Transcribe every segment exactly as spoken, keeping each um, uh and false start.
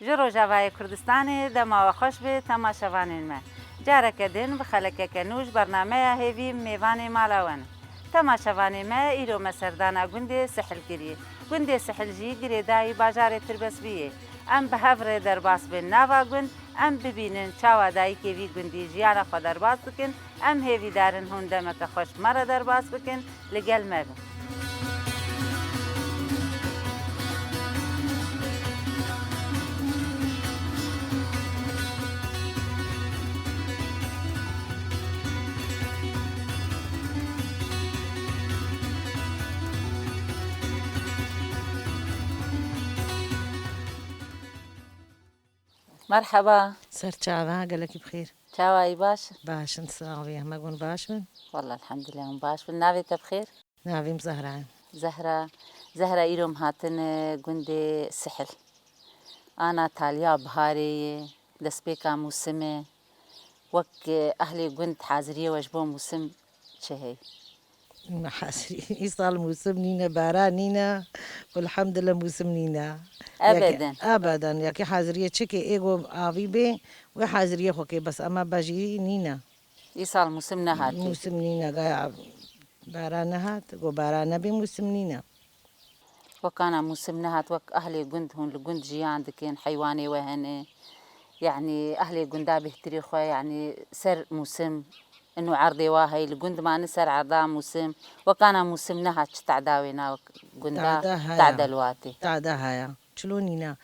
Ji Rojavayê Kurdistanê dema we xweş be temaşevanên me. Careke din bi xelekeke nû ji bernameya Hêvî mêvanê mala we ne. Temaşevanê me, îro me serdana gundê Sihil kiriye. Gundê Sihil jî girêdayî bajarê Tirbesbiyê. Em bi hev re derbas bin nava gund, em bibînin çawa dayikê vî gundî jiyana xwe derbas dikin. Em hêvîdar in hûn demeke xweş me re derbas bikin, li gel me bin. Merheba. Ser çava, gelekî bi xêr. Çawa yî, baş? Baş in, sax bî. Heme gun baş bin? Wallah, elhamdulillah, hûn baş bin. Navê te bi xêr? Navê min Zehra ye. Zehra. Zehra, îro em hatine gundê Sihil. Ana taliya biharê ye, destpêka mûsim e. Wek, e, ehlê gund haziriyê we ji bo mûsim çi heye? Me hesrî. Îsal mûsim nîne, baran nîne. Elhamdulillah mûsim nîne. Ebeden. Yekî, ebeden. Yekî haziriyê çi ke ê go avî bê, wê haziriyê xwe ke. Bes ema bejî nîne. Îsal mûsim nehat. Mûsim nîne, gaya baran nehat. Go baran nebê, mûsim nîne. Wek ana mûsim nehat, wek ehlê gund hûn li gund jiyan dikin, heywanê we hene. Yanî ehlê gunda bêhtirî xwe, yanî ser mûsim, ino erdê wa heye, li gund mane ser erda mûsim. Wek ana mûsim nehat, çi teda wê na gunda, teda heye, teda li watê? Teda heye. Çilo nîne.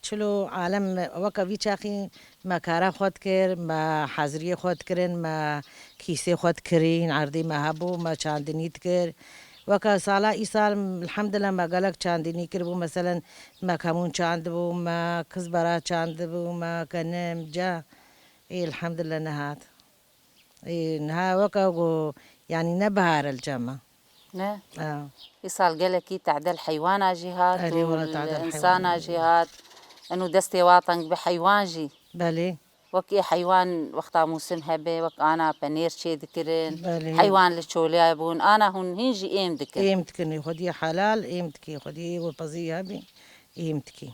Çilo alem weke vî çaxî me kara xwe dikir, me haziriyê xwe dikirin, me kîsê xwe dikirîn, erdê me hebû, me çandinî dikir. Weke sala îsal, elhamdulillah, me gelek çandinî kiribû, meselen, me kemûn çandibû, me kizbera çandibû, me genim, ca. Ê, elhamdulillah, nehat. Ê, niha weke ku, yanî ne bihar e li cem me. Ne? Ha. Îsal gelekî tedel heywana jî hat û li insana jî hat. Erê, wela tedel heywana. Eno destê wa teng bi heywan jî. Belê. Wek ê heywan wexta mûsim hebe, wek ana penêr çê dikirin. Belê. Heywan li çolê bûn, ana hûn hîn jî êm dikin. Êm dikin, ê xwediyê helal, êm dikî, xwediyê ê we pezî hebî, êm dikî.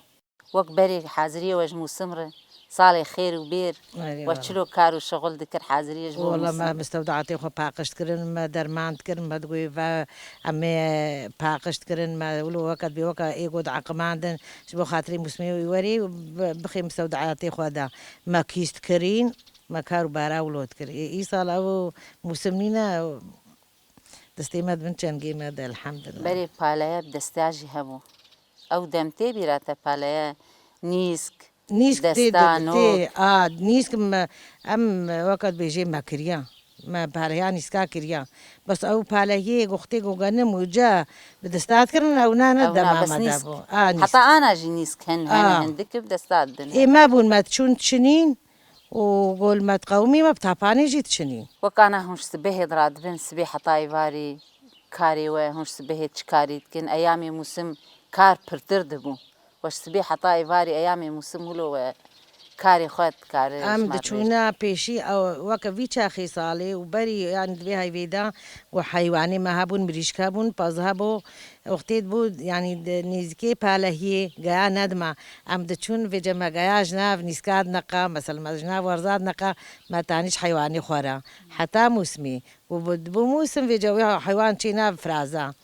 Wek berê haziriyê we ji mûsim re, salê xêr û bêr. Erê, we wela. Çilo kar û şixul dikir haziriyê ji bo mûsim? Wela me mistewdeatê xwe paqij dikirin, me derman dikirin, me digoyê ve em ê paqij dikirin, me wilo weke dibê weke ê go diaqimandin, ji bo xatirê mûsimê wê werê bi-, bixê mistewdeatê xwe de. Me kîs dikirîn, me kar û bara wilo dikir. Ê, îsal ew mûsim nîne, destê me di bin çengê me de, elhamdulillah. Berê paleye bi desta jî hebû. Ew dem tê bîra te paleye, nîsk, nîsk tê, desta, tê, not. A, nîsk me, em weke dibêjê me kiriya. Me paleya nîska kiriya. Bes ew paleyê goxtê gogenim û ca bi desta dikirin, ew ne, ne dema me de bû. Ew na, bes nîsk. A, nîsk. Heta ana jî nîsk hin, hene hindik bi desta didin. Ê me bûn, me diçûn diçinîn. û gol me diqewimî, me bi tapanê jî diçinî. Wek ana hûn ji sibehê diradibin, sibê heta êvarî karê we, hûn ji sibehê çi karî dikin? Eyamê mûsim kar pirtir dibû. We ji sibê heta êvarî eyamê mûsim wilo we karê xwe dikarin ji me re bêjin? Em diçûne pêşî, ew, weke vî çaxê salê û berî, yanî di vê heyvê de ku heywanê me hebûn, mirîşk hebûn, pez hebû, Wextê dibû, yanî di nêzîkê palehiyê geya nedima. Em diçûn vêce me geya ji nav nîska dineqa, mesela me ji nav werza dineqa, me tanî ji heywanê xwe re. Heta mûsimê. Û bi, dibû mûsim vêce wê heywan çê nav firaza.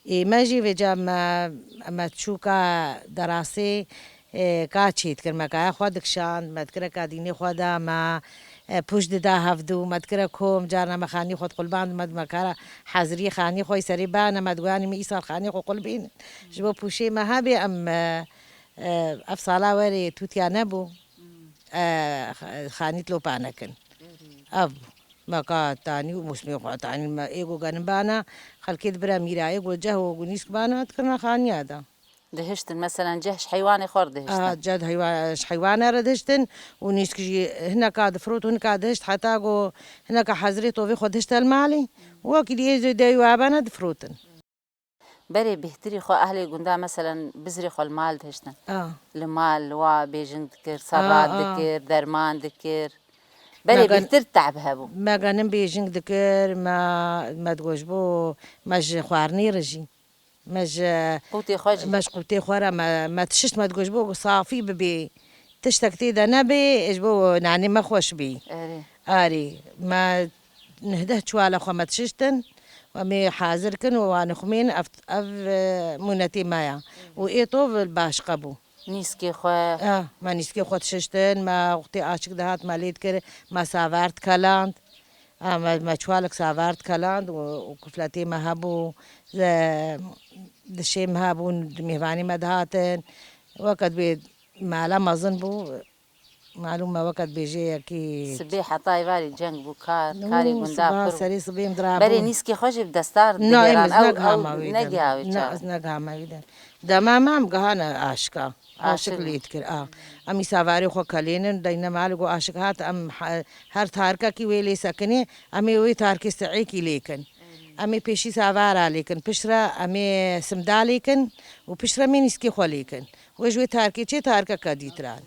Ê me jî vêce me, me çûka derasê, e, ka çêdikir, me kaya xwe dikişand, me dikire ka dînê xwe de, me, e, pûç dida hevdû, me dikire kom, carna me xanî xwe diqulband, me, me kara hezirî xanî xwe serê bane, me digoyanî me îsal xanî xwe qulbîn. Ji bo pûşê me hebê em, e, e, ev sala werê tûtiya nebû, e, xanî dilopa nekin. Ev bû. Me ka tanî û mûsimê xwe tanî me ê go genim bana, xelkê dibire mîra, ê go ceh û nîsk bana, dikirina xaniya de. Dihiştin, meselen, ceh ji heywanê xwe re dihiştin. Aha, ceh di heywa-, ji heywana re dihiştin û nîsk jî hineka difirot û hineka dihişt, heta ku hineka hezirê tovê xwe dihişte li malê. Wekî diyê zê de wabana difirotin. Berê bêhtirî xwe ehlê gunda, meselen, bizrê xwe li mal dihiştin. Ah. Li mal, wa bêjing dikir, serrat dikir, derman dikir. Berê bêhtir te'b hebû. Me genim bêjing dikir, me, me digot ji bo, me ji xwarinê re jî. Me ji qûtê xwe jî. Me ji qûtê xwe re me, me tişt me digot ji bo ku safî bibê. Tiştek tê de nebê, ji bo nanê me xweş bî. Erê. Arê, me nehdeh çiwala xwe me dişiştin, û em ê hazir kin û wan xumên ev, ev, e, mûnetê me ya. Û ê tov baş qebû. Nîskê xwe. Ah, me nîskê xwe dişiştin, me wextê aşik dihat, me lê dikir, me savar dikeland. Ah, me, me çiwalek savar dikeland û, û kufletê me hebû, ze-, dişê me hebûn, mêvanê me dihatin. Weke dibê mala mezin bû, malûm me weke dibêje yekî. Sibê heta êvarî ceng bû, kar, karê gunda pir bû. Serê sibê em dirabûn. Berê nîskê xwe jî bi destar digêran. Na, em ez negiha me wî dem. Negiha wê çar. Na, ez negiha me wî dem. Dema me em gihane aşika. Aşik lê dikir, a. Em î savarê xwe kelênin, deyne malê ku aşik hat, em he-, her tarkekî wê lê sekinê, em ê wê tarkê si'êkî lê kin. Em ê pêşî savara lê kin, piştre em ê simda lê kin û piştre em ê nîskê xwe lê kin. Wê ji wê tarkê çê tarkeke dîtiran.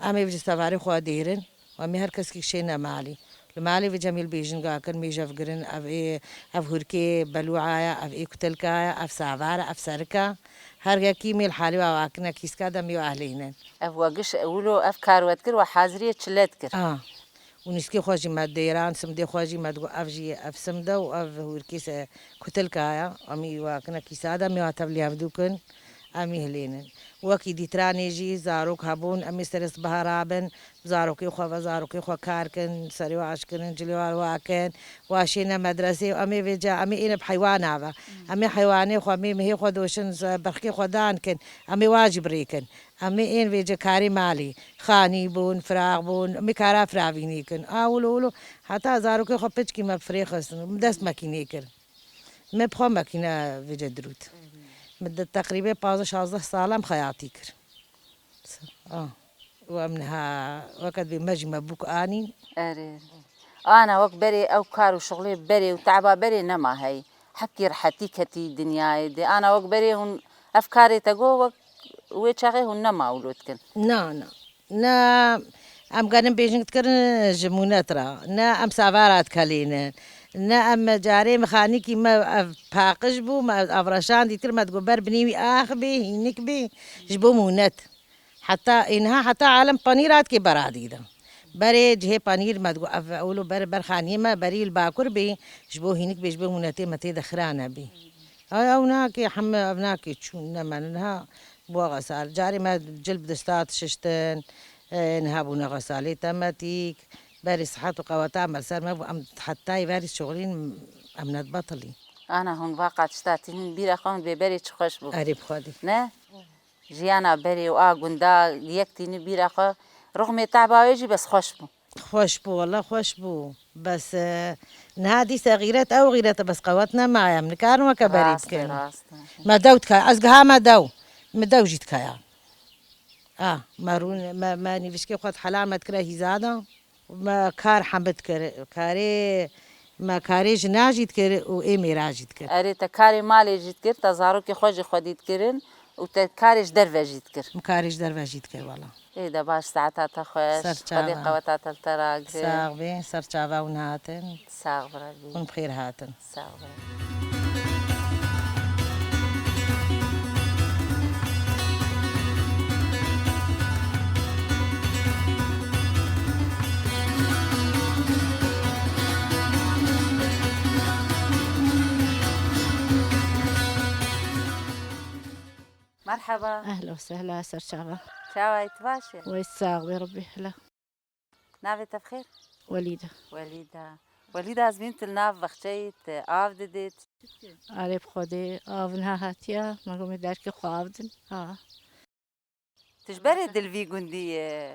Em ê ji savarê xwe dêrin. Û em ê her keskî şêne malî. Li malê vê cemî li bêjinga kin, mêj ev girin, ev ê, ev hûrkê belûa ye, ev ê kutilka ye, ev savar e, ev serik e. Her yekî mê li halê wa wakine kîska de mê wa ehlînin. Ev we giş wilo ev kar we dikir, we haziriyê çile dikir. A. Û nîskê xwe jî me dêran, simdê xwe jî me digot ev jî ev simd e û ev hûrkê se kutilka ye. Em ê wakine kîsa de mê wa tevlî hevdû kin. Em ê hilênin. Wekî dîtiranê jî zarok hebûn, em ê serê sibeha rabin, zarokê xwe ve, zarokê xwe kar kin, serê wa aş kirin, cilê wa wa kin, wa şêne medresê, em ê vêca, em ê êne bi heywana ve. Em ê heywanê xwe, em ê mihê xwe doşin, berxkê xwe dan kin, em ê wa jî birêkin. Em ê ên vêce karê malê, xanî bûn, firax bûn, em ê kara firavînî kin. A wilo wilo, heta zarokê xwe piçkî me bi firê xistin, dest mekî nêkir. Me bi xwe mekîne vêce dirût. Me de teqrîbê pazdeh şazdeh sala em xeyatî kir. Ah. Û em niha weke dibê me jî me bûk anîn. Erê. Ana wek berê ew kar û şixulê berê û te'ba berê nema hey. Hekî rehetî ketî dinyayê de. Ana wek berê hûn ev karê te got wek wê çaxê hûn nema wilo dikin. Na, na. Ne em genim bêjing dikirin ji mûnet re, ne em savara dikelînin, ne em carê mexanîkî me ev paqij bû, me ev avreşan dîtir, me digot ber binî wî ax bê, hînik bê, ji bo mûnet. Heta êniha heta alem panîr hatkê beradî de. Berê cihê panîr me digot ev ewlo ber, ber xaniyê me berî li bakur bê, ji bo hînik bê, ji bo mûnetê me tê de xira nebî. Ay, ew nake, heme ev nake çûn, ne me niha bû xesal. Carê me cil bi dista dişiştin, e, niha bûne xesalê temetîk. Berê sihet û qeweta me li ser me bû, em hetayê verî şixulîn, em ne dibetilî. Ana hûn va qatişta tînin bîra xwe hûn bê berê çi xweş bû. Erê bi Xwedê. Ne? Jiyana berê û a gunda yek tînin bîra xwe, rixmê teba wê jî bes xweş bû. Xweş bû, wele xweş bû. Bes, e, niha dîse xîret, ew xîret e, bes qewet nemaye. Em nikarin weke berî bikin. Rast e, rast e. Me dew dikaya, ez giha me dew. Me dew jî dikaya. A, me rûn, me, me nîvişkê xwe di helal me dikire hîza de. Me kar hemid kir. Karê, me karê jina jî dikir û ê mêra jî dikir. Erê, te karê malê jî dikir, te zarokê xwe jî xwedî dikirin û te karê ji derve jî dikir. Min karê ji derve jî dikir, wela. Ê de baş, saeta te xweş. Ser çava. Xwedê qeweta te li te ragire. Sax bê, ser çava hûn hatin. Sax bira bî. Hûn bi xêr hatin. Sax bira. Merheba. Ehla û sehla, ser çava. Çawa yî, tu baş î? Wey sax be Rebbî, hela. Navê te bi xêr? Welîda. Welîda. Welîda, ez bînim tu li nav bexçeyî, tu av didî, tu çi dikî? Arê bi Xwedê, av niha hatiye, me got me derkê xwe av din. Ha. Tu ji berê di li vî gundî yî?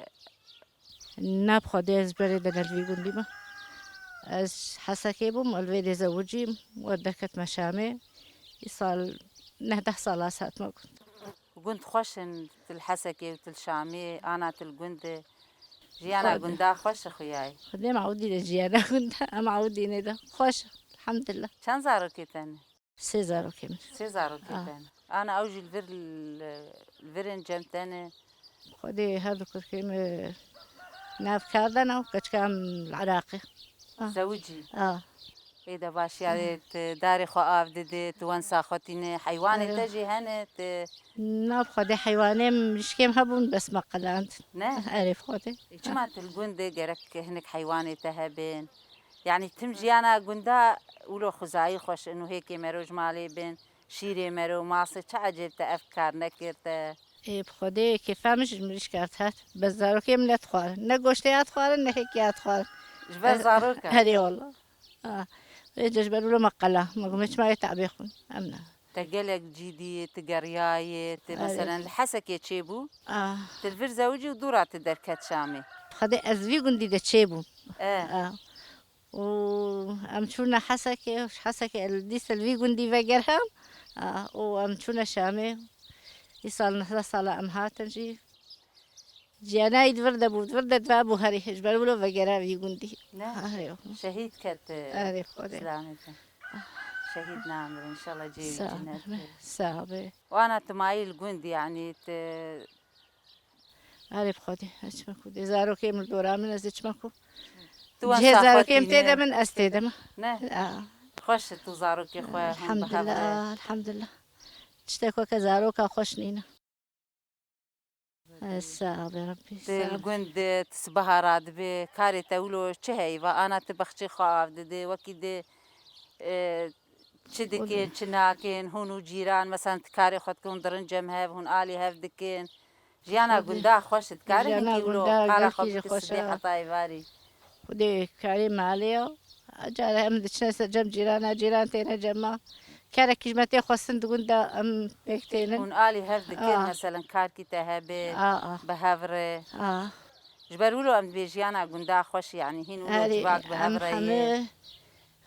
Na bi Xwedê, ez ji berê de ne li vî gundî me. Ez ji Hesekê bûm, ez li vê dê zewicîm, we derketime Şamê. Îsal neh deh sala ez hatime gund. Gund xweş in, tu li Hesekê û tu li Şamê, ana tu li gund î. Jiyana gunda xweş e xuyayê. Xwedê me ewdîne jiyana gunda, em ewdîne de. Xweş e, elhamdulillah. Çend zarokê te ne? Sê zarokê min. Sê zarokê te ne. Ana ew jî li vir, li vir in cem te ne? Xwedê her du kurkê min nav kar de ne û keçika em li Iraqê. Ah. Zewicî? Ah. Ê de baş, yanî tu darê xwe av didî, tu wensa xwe tînî, heywanê te jî hene, tu... Na, bi Xwedê heywanê mirîşkêm hebûn, bes me qeland. Ne? Erê, bi Xwedê. Ê, çima tu li gund ê gerek hinek heywanê te hebin? Yanî tim jiyana gunda wilo xwezayî xweş in û hêkê mero ji malê bin, şîrê mero, masê, çi ecêb te ev kar nekir te? Ê, bi Xwedê kêfa min ji mirîşka hat. Bes zarokê min nedixwarin. Ne goştê ya dixwarin, ne hêkê ya dixwarin. Ji ber zaroka? Erê wela. Ah, vêca ji ber wilo me qela. Me got, me çima yê te'bê xwin. Em ne. Te gelek cî dî, tu geriyayê, tu... Erê. Meselen li Hesekê çêbû? Ah. Tu li vir zewicî û dû re tu derket Şamê. Xwedê ez vî gundî de çêbûm. E. Ah. Û em çûne Hesekê, ji Hesekê el dîsa li vî gundî vegerham. Ah, û em çûne Şamê. Îsal neh sala em hatin jî. Ciyanayî di vir de bû, di vir de diva bû herî, ji ber wilo vegere vî gundî. Ne? Herî. Şehîd ket, e, Erê, Xwedê. Silamete. Şehîd namirin, înşallah cihê wî cennet be. Sağ be. Wana tu mayî li gund, yanî tu... Erê, bi Xwedê, ez çima ku dê zarokê min li dora min, ez ê çima ku... Tu cihê zarokê min tê de min, ez tê de min. Ne? Ya. Xweş e tu zarokê xwe hûn bi hev re. Elhamdulillah, elhamdulillah. Tiştek weke zaroka xweş nîne. Sağ ol Rabbî. Tu li gund, tu sibeha radibî, karê te wilo çi heye? Va ana tu bexçê xwe av didî, wekî dê, e, çi dikin, çi nakin, hûn û cîran, mesela tu karê xwe dikin, hûn dirin cem hev, hûn alî hev dikin. Jiyana gunda xweş e, dikarin hinkî wilo qala xwe bikî sibê heta êvarî. Xwedê karê malê ya. Cara em diçine ser cem cîrana, cîran têne cem me. Karekî ji me tê xwestin di gund de em pêk tênin. Hûn alî hev dikin, meselen karkî te hebe, bi hev re. Ji ber wilo em dibê jiyana gunda xweş, yanî hîn wilo civak bi hev re ye.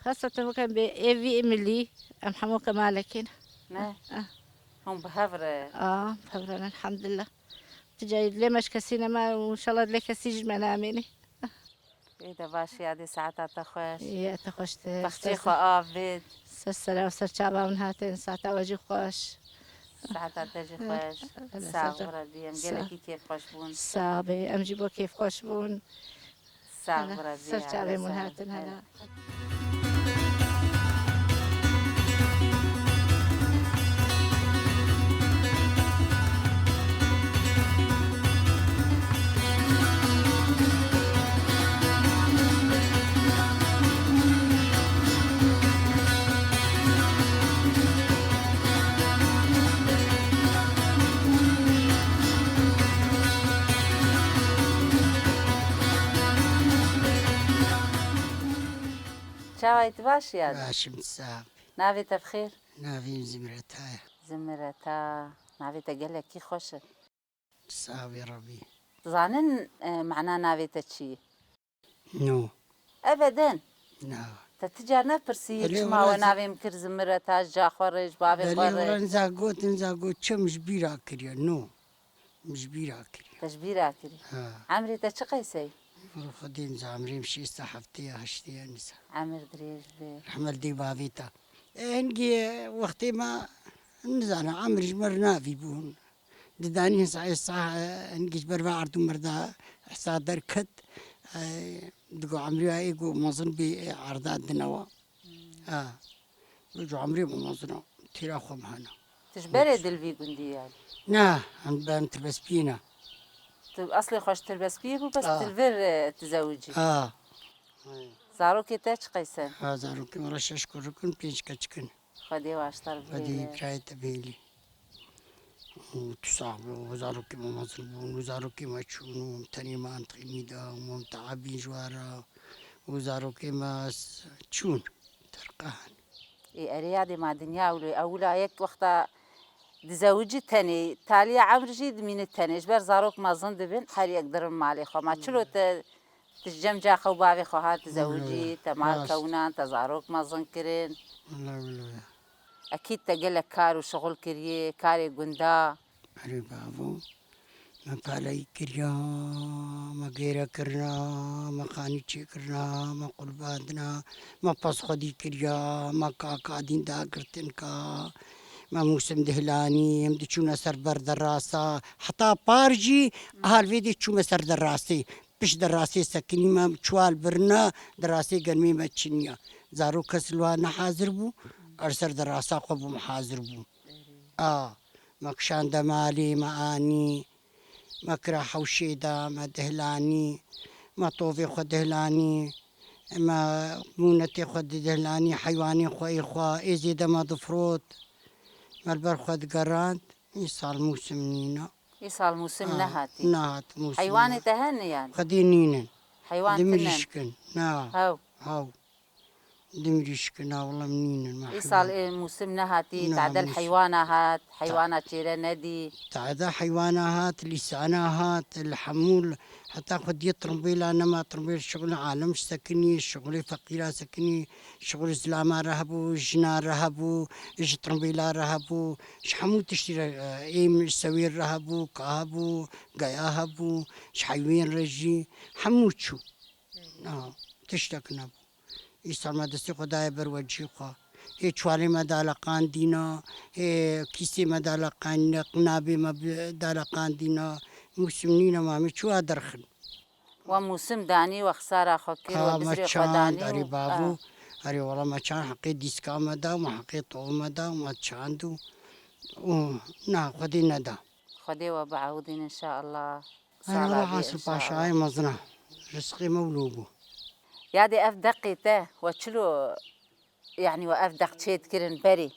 Xeseten weke em bê êvî milî, em hemû kemalekî ne. Ne? Hûn bi hev re. A, bi hev re ne, elhamdulillah. Ti carî dilê me ji kesî nema û înşallah dilê kesî ji me namênê. Ê de baş, yadê saeta te xweş. Yê te xweş te. Bexçê xwe av bêt. Ser sera û ser çava min hatin, saeta we jî xweş. Saeta te jî xweş. Sax bira bî, em gelekî kêfxweş bûn. Sax bê, em jî bo kêfxweş bûn. Sax bira bî. Ser çavê min hatin hela. Çawa yî, tu baş î? Baş im, tu sax bî. Navê te bi xêr? Navê min Zimreta ye. Zimreta. Navê te gelekî xweş e. Sax bî Rebî. Dizanin, e, mana navê te çi ye? No. Ebeden. Na. Te ti car nepirsî, çima we navê min kir Zimreta, ji ca xwe re, ji bavê xwe re? Belê, wela niza got, niza got, çi min ji bîra kiriye, no. Min ji bîra kiriye. Te ji bîra kiriye. Ha. Emrê te çi qeyse ye? Wela Xwedê niza, emrê min şêst û heftê ya, heştê ya niza. Emir dirêj be. Rehmet dê bavê te. E, hingê wextê me, nizane, emir ji me re navî bûn. Didanî hisa, hisa, hingê ji ber ve erd û mirda hisa derket. E, digo emrê ê go mezin bê, e, erda dinewa. Ha. Wê ji emrê min mezin a. Têra xwe min hene. Tu ji berê dil vî gundî ye? Na, em ben Tirbespiyê ne. Tu eslê xwe ji Tirbespiyê bû, bes tu li vir, e, tizewicî. Ha. Zarokê te çi qeyse? Ha, zarokê min re şeş kurik in, pênc keçik in. Xwedê waştar bihêle. Xwedê birayê te bihêlî. Û tu sax bî, û zarokê me mezin bûn, û zarokê me çûn, û tenê me entixîmî da, û me te'ebîn ji we re, û zarokê me s-, çûn, terqan. Ê, erê yadê ma dinya wilo, ewila yek wexta dizewicî tenê, taliya emr jî dimîni tenê, ji ber zarok mezin dibin, her yek dirin malê xwe. Ma çilo te Tu ji cem caxa û bavê xwe hat dizewicî, te mal kewnan, te zarok mezin kirin. Wela, wela ya. Ekîd te gelek kar û şixul kiriye, karê gunda. Erê bavo, me paleyî kiriya, me gêre kirina, me xanî çêkirina, me qulbandina, me pesxwedî kiriya, me kaka dîn dagirtin ka, me mûsim dihlanî, em diçûne ser ber derasa, heta par jî, hal vê dê çûme ser derasê. Pişt derasê sekinî me çuwal birina, derasê germê me çiniya. Zarok kes li wan nehazir bû, er ser derasa xwe bûm hazir bû. A, me kişande malê, me anî, me kira hewşê da, me dihlanî, me tovê xwe dihlanî, me mûnetê xwe didihlanî, heywanê xwe ê xwe, ê zêde me difrot, me li ber xwe digerand. Îsal mûsim nîne. Îsal mûsim nehatî. Nehat mûsim. Heywanê te hene yani? Xwedî nînin. Heywan tinen. Dimirîşkin. Na. Hew. Hew. Dimirîşkin, na, wela nînin. Îsal ê mûsim nehatî, tadel heywana hat, heywana çêre nedî. Tada heywana hat, lîsana hat, li hemû, heta xwediyê tirmbêla nema, tirmbêl şixulê alem sekinî, şixulê feqîra sekinî, şixulê zilama re hebû, jina re hebû, ji tirmbêla re hebû, ji hemû tiştî re, e, êm sewêr re hebû, ka hebû, geya hebû, ji heyvên re jî, hemû çû. Na, tiştek nebû. Îsal me destê xwe daye ber wecihê xwe. Hê çuwalê me daleqandîna, hê kîsê me daleqandîna, qinabê me bi-, daleqandîna. Mûsim nîne ma me çûya derxin. We mûsim danî, we xisara xwe kir, we bizrê xwe danî. Ha, me çand, erê bavû, erê wela me çand heqê dîska me da, me heqê tov me da, me çand û, û na Xwedê neda. Xwedê we biewidîn înşaallah. Ay, sala wela bê, hasil înşaallah. Paşayê mezin e. Rizqê me wilo bû. Yadê ev deqê te we çilo, yani we ev deq çê dikirin berê?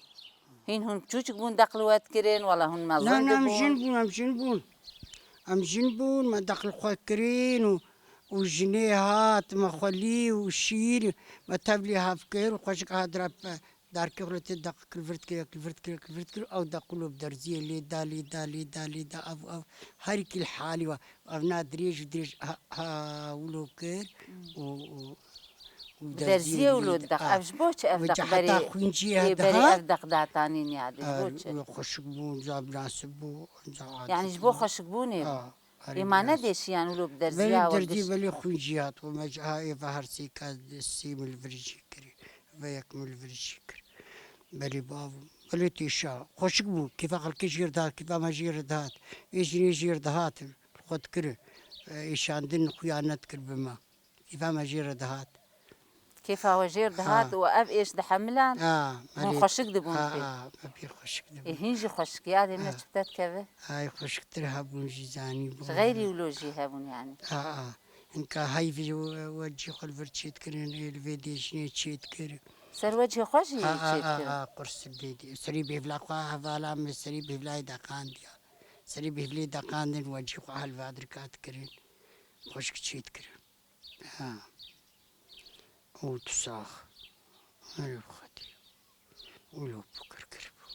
Hîn hûn çûçik bûn deq li we dikirin, wela hûn mezin dibûn? Na, na, em jin bûn, em jin bûn. Em jin bûn, me deq li xwe kirin û, û jinê hat, me xwelî û şîr, me tevlî hev kir û xweşik hat dira pe-, Darkê xwe tê deq kilvirt kir, kilvirt kir, kilvirt kir, ew deq wilo bi derziyê lê da, lê da, lê da, lê da, ev, ev, herî kî li halî wa, ev na dirêj û dirêj, ha, ha, wilo kir û, û, û bi derziyê wilo deq. Ev ji bo çi ev deq berê, heta xwînciyê ê berê dihat, ev deq datanîn yadê, ji bo çi? Wilo xweşik bû, ca binasib bû, ca. Yani ji bo xweşikbûnê bû. Ê ma nedêşiyan wilo bi derziya we giş? Belê xwîncî hat, û me ji ha êva her sê ka sê min li vir jî kirî, ve yek min li vir jî kir. Belê bav, belê têşa. Xweşik bû, kêfa xelkê jê re dihat, kêfa me jê re dihat. Ê jinê jê re dihat, xwe dikir, ê şandin xuya nedikir bi me. Kêfa me jê re dihat. Kêfa we jêr dihat û ev êş dihemilan, hûn xweşik dibûn pê. Ha, me pê xweşik dibûn. Ê, hîn jî xweşik, yadê me çi bi te dikeve? Ay, xweşiktir hebûn jî zanî bûn. Ji xeyrî wilo jî hebûn yani. Ha, ha. Hinka heyvî we, we cî xwe li vir çêdikirin, ê li vê dêjinê çêdikir. Ser wecihê xwe jî çêdikir? Ha, ha, ha, qurs li vê dê-, serî bêvla xwe hevala min, serî bêvlayê deqandiya. Serî bêvlê deqandin, we cî xwe helva dirka dikirin. Xweşik çêdikirin. Ha. Û tu sax. Erê bi Xwedê. Wilo bû, girgir bû.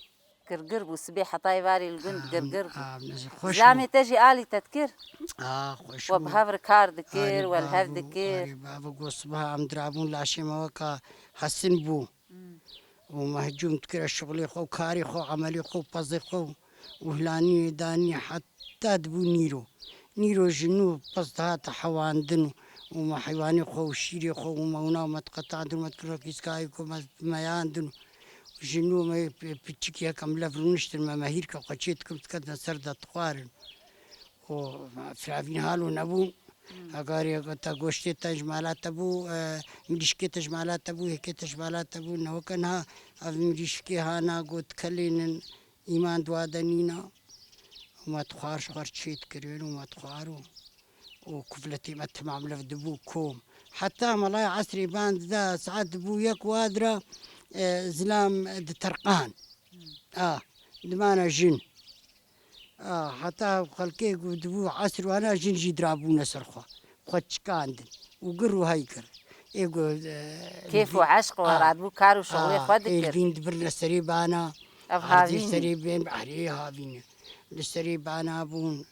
Girgir bû, sibê heta êvarê li gund girgir bû. A, a, xweş bû. Zilamê te jî alî te dikir? A, xweş bû. We bi hev re kar dikir, we li hev dikir. Erê bavû, erê bavû, got, sibeha em dirabûn, laşê me weka hesin bû. Hmm. Û me hicûm dikir, ez şixulê xwe û karê xwe û emelê xwe û pezê xwe û hilanî wê danî heta dibû nîro. Nîro ji nû pez dihate hewandin û me heywanê xwe û şîrê xwe û me wina û me diqetandin û me dikir wekî zikayê ku me meyandin û ji nû me pi-, piçikî yekem lev rûniştin me, me hîrke xwe çê dikim diketine ser de dixwarin. û firavîn halo nebûn. Hmm. Hegarê te goştê te ji mala te bû, e, mirîşkê te ji mala te bû, hêkê te ji mala te bû, ne weke niha ev mirîşkê hana got kelênin îman di wa de nîna. Û me dixwar ji xwe re çê dikirin û me dixwar û, û kufletê me temam lev dibû kom. Heta melaya esrê ban dida saet dibû yek wadira, e, zilam diterqan. Hmm. A, dimana jin. A, heta xelkê ku dibû esr wana jin jî dirabûne ser xwe. Xwe çikandin. Û gir û hey kir. Ê ku, e, kêf û eşq û radbû kar û şixulê xwe dikir. Êlvîn dibirne serê bana. Ev havîn. Serê bên, erê havîn e. Li serê bana bûn.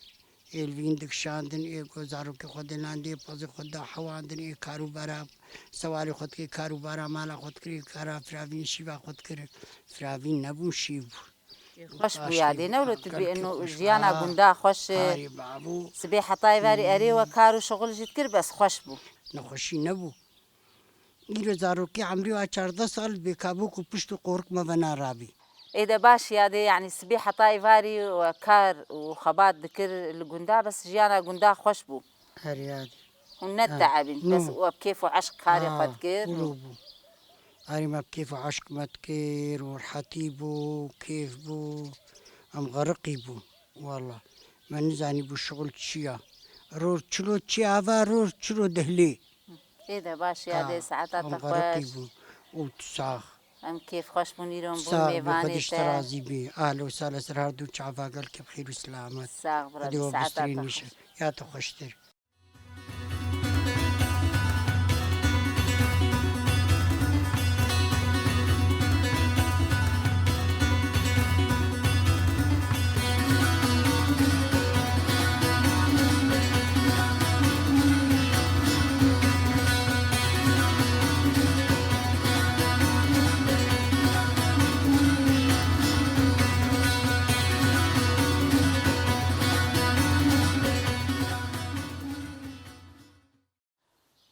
Êlvîn dikişandin, ê ku zarokê xwe dilandê, pezê xwe da hewandin, ê karûbara, sewalê xwe dikir, karûbara mala xwe dikir, kara firavîn şîva xwe dikir. Firavîn nebûn, şîv bûn. Xweş bû yadê, ne wilo tu dibî eno jiyana gunda xweş e. Arê bavû. Sibê hetayê verî erê we kar û şixul jî dikir, bes xweş bû. Nexweşî nebû. Îro zarokê emrê wa çardeh sal bêkabûk û pişt û qorik me ve narabî. Ê de baş yadê, yanî sibê hetayê verî we kar û xebat dikir li gunda, bes jiyana gunda xweş bû. Her yadê. Hûn neteebîn, bes we bi kêf û eşq karê xwe dikir. Wilo bû. Erê me bi kêf û eşq me dikir û rehetî bû, kêf bû. Em xeriqî bû. Walla. Me nizanî bû şixul çi ya. Ror çilo çi ava ror çilo dihlê. Ê de baş ya dê saeta te xweş. Em xeriqî bû. Û tu sax. Em kêfxweş bûn, îro em bûn mêvanê te. Xwedî ji te razî bî. Ahlo sale ser her du çava gelkê bi xêr û selamet. Sax bira, Xwedî dî we saeta te xweş. Ya tu xweştir.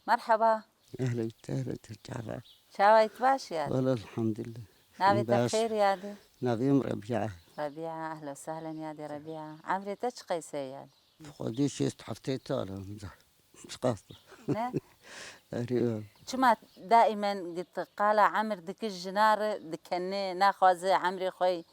Merheba. Ehlen, ehlen, çava. Çawa yî, tu baş yadî? Wala elhamdülillah. Navê te bi xêr yadî? Navê min Rebîa. Rebîa, ehlen sehlen yadî Rebîa. Emrê te çi qeyse yadî? Xwedî şêst heftê sal e. Çiqas? Ne? Erê. Çima daîmen qala emir dikir jina re dikene, naxwaze emrê xwe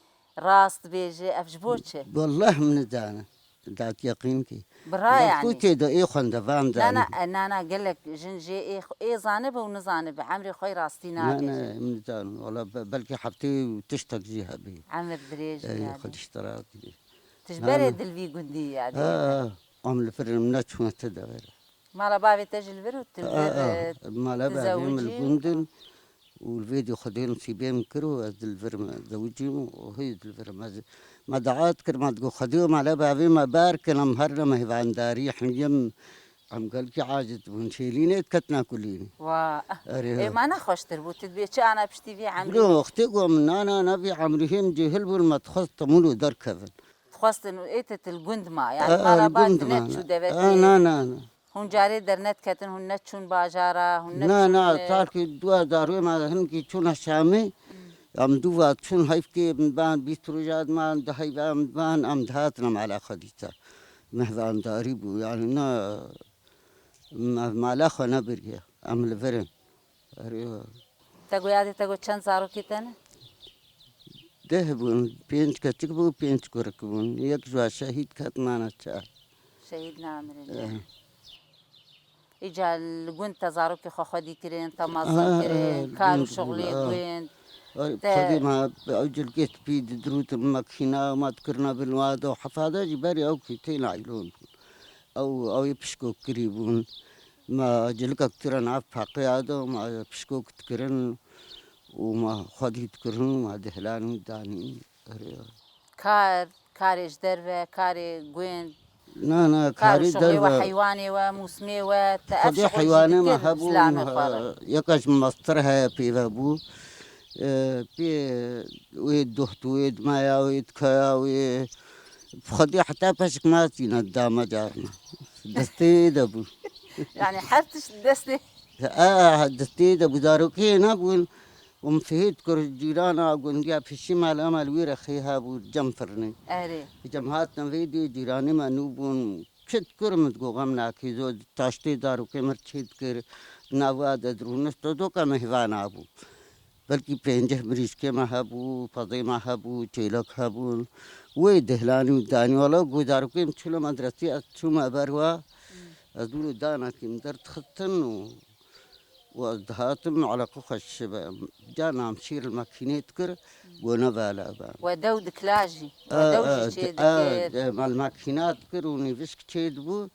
rast bêje, ev ji bo çi? Wallah min nizane. Dat yeqîn kî. Bira yanî. Ku tê de ê xwendevan de. Na, na, na, na, gelek jin jê ê, ê zanibe û nizanibe, emrê xwe rastî nabêje. Ne, ne, min nizane. Wala be-, belkî heftê û tiştek jî hebî. Emir dirêj. Ey, yanî. Xwedî ji te razî bî. Tu ji berê dil vî gundî yadî. Ha, ha. Em li vir min neçûne ti de were. Mala bavê te jî li vir û tu li vir, e, tizewicî? Mala bavê min li gund in û li vê dî Xwedê nisîbê min kir û ez li vir me zewicîm û hê li vir me zi-, me dua dikir, me digot, Xwedê mala bavê me bar kin, em her ne mêvandarî heyim, em gelkî aciz bûn, şêlînê diketina kulînê. Wa. Erê. Ê, ma ne xweştir bû, tu dibê çi ana piştî vî emrî? Bilo, wextê ku em nana, ne vî emrî hêm cêhil bûn, me dixwest temûlo derkevin. Dixwestin û ê te til gund ma, yanî mala ba tu neçû devetê? Na, na, na. Hûn carê dernediketin, hûn neçûn bajara, hûn neçûn. Na, na, e, tarkî dua darwê me hinkî çûne Şamê. Em dû va çûn heyvkê min ban bîst roja diman, di heyva min diman, em dihatin em ala xwe dîsa. Mehvandarî bû, yanî na, me mala xwe nebiriye, em li vir in. Erê. Te got yadê te got çend zarokê te ne? Deh bûn, pênc keçik bû, pênc kurik bûn. Yek ji wan şehîd ket, mane çar. Şehîd namirin. Eh. Îca li gund te zarokê xwe xwedî kirin, te mezin kirin, kar û şixulê gund. Xwedî ma ew cilkê spî didirûtin makîna, ma dikirina bin wada û hefada jî berê ew kî têna îlon bûn. Ew, ew ê pişkok kirî bûn. Ma cilikek tira nav peqeya de, ma pişkok dikirin, û ma xwedî dikirin, ma dihlan û danî. Erê. Kar, karê ji derve, karê gund. Na, na, kar û karê şixulê we, derve. Heywanê we, mûsimê we, te ev şixul jî dikir zilamê xwe re? Xwedê heywanê me hebûn, e, yeka ji mastir heye pê ve bû. E, pê wê doht wê dimaya wê dikaya wê. Xwedê heta peşik ma tîne dame carna. Destê wê de bû. Yanî her tişt destê. E, destê de bû, zarokê nebûn. Û min fihê dikir cîrana gundiya pişî mal ema li wî rexê hebû cem firnê. Erê. Cem hatin vê dê cîranê me nû bûn. Çi dikirim digo xem nakî zo taştê zarokê mir çê dikir. Nava de dirûnişt doka mehvana bû. Belkî pênceh mirîşkê me hebû, pezê me hebû, çêlek hebûn. Wê dihlanî û danî wala ku zarokê min çûne medresê ez çûme ber wa. Ez dûr û danakî min derdixistin û û ez dihatim eleqe xwe şibe. Carna em şîr li makînê dikir, go ne vala be. We dew dikila jî. We dew jî çê dikir. E, me li makîna dikir û nîvişk çê dibû.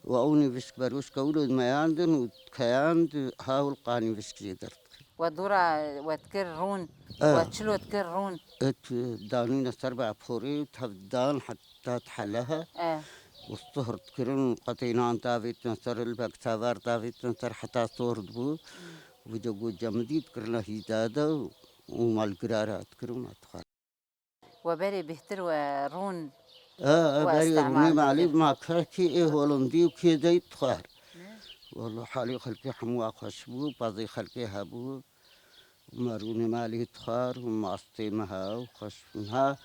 Û ew nîvişk berwişka wilo dimeyandin û dikeyand, ha wilqa nîvişk jê derdikir. We dora we dikir rûn, we çilo dikir rûn. Et danûne ser be porê û tev dan het. Tat helehe. E. Û sohr dikirin, qetê nan davêtin ser, ilbek savar davêtin ser, heta sohr dibû. Vîca go cemidî dikirine hîdade û malgirara dikirin, me dixwar. We berê bêhtir we rûn. E, e, we berê rûnê malî dikir. Ma kekî ê holindî û kê dey dixwar. Ne? Walla halê xelkê hemû xweş bû, pezê xelkê hebû. Me rûnê malê dixwar û mastê me ha û xweş bûn. Ha,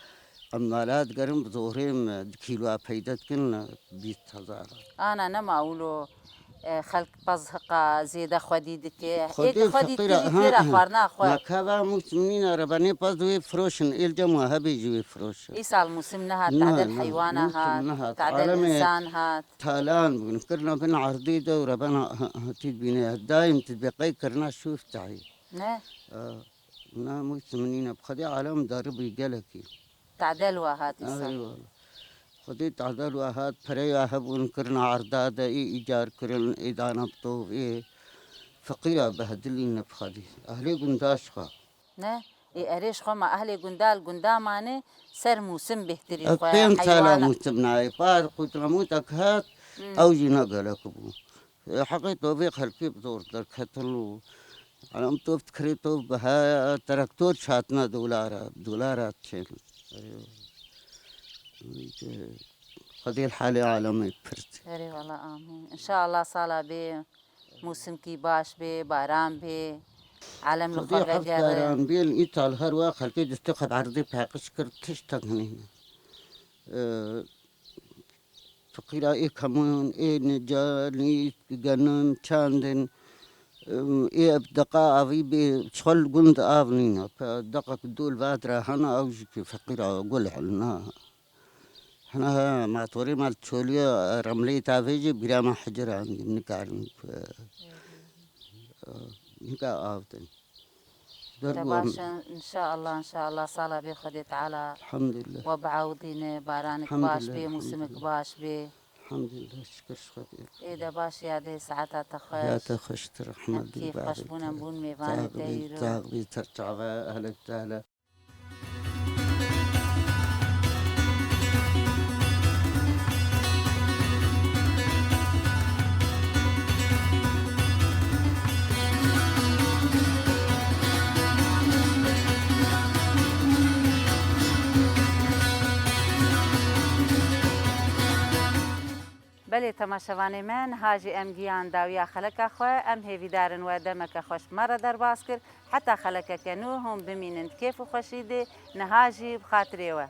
em mala digerin bi zorê me di kîloa peyde dikin bîst hezar. Ana nema wilo E, xelk pez hiqa zêde xwedî dike. Ê Xwedî ki xwedî feqîra, tijî ha, têra ha. Xwarina xwe. Ma kava mûsimnîna rebenê pez wê firoşin, êl cem wa hebê jî wê firoşin. Îsal mûsim nehat, Na, tadel na, heywana mûsim hat, nehat. Tadel Alemê insan hat. Talan bûn, kirna bin erdê de û rebena ha-, hatî dibîne. Daîm tu dibê qey kirina şûf tahî. Ne? E, Na mûsimnîne, bi Xwedê alem daribî gelekî. Tadel wa hat îsal. Eyvallah. Xwedê tadel wa hat, perey wa hebûn, kirina erda de, ê îcar kirin, ê dana bi tov, ê feqîra behdilîne bi Xwedê. Ehlê gunda ji xwe. Ne? Ê erê ji xwe ma ehlê gunda li gunda mane, ser mûsim bêhtirî Ez xwe, pênc sala heywana. Mûsim nayê. Par qutlamûtek hat, Hmm. Ew jî ne gelek bû. Heqê tovê xelkê bi zor derketin û elem tov dikirê tov bi he traktor çatine dolara, dolara çên. Xwedê li halê alemê pirt. Erê wala amîn. Înşallah sala bê mûsimkî baş bê, baran bê, alem li Xwedê xwe heft vegere. Baran bê, îtal her wext xelkê destê xwe bi erdê paqij kir, tiştek nîne. Ee, Fiqîra ê kemûn, ê nicanî, genim, çandin, ê ev deqa avî bê, çol gund av nîne. Pe deqek dol vadra hene, ew jî ki feqîra gul hilna. Hina he, matorê mal çolî remlê tavê jî bîra me hicir andî, nikarin, nika avdin. Te Dergû baş em- in, înşallah, înşallah, sala bê Xwedê Teala Elhamdülillah. We biawdîne, baranik baş Elhamdülillah, bê, mûsimik elhamdülillah. Baş bê. Elhamdülillah, şikir ji Xwedê. Ê de baş ya dê saeta te xweş. Ya te xweştir, Em Ehmed kêf xweş bûn, em bûn mêvanê te îro. Sax bî, ser çava, ehlek te hele. Belê temaşevanê me, niha jî em gihan dawiya xeleka xwe. Em hêvîdar in we demeke xweş bi me re derbas kir. Heta xelekeke nû hûn bimînin di kêf û xweşî de. Niha jî bi xatirê we.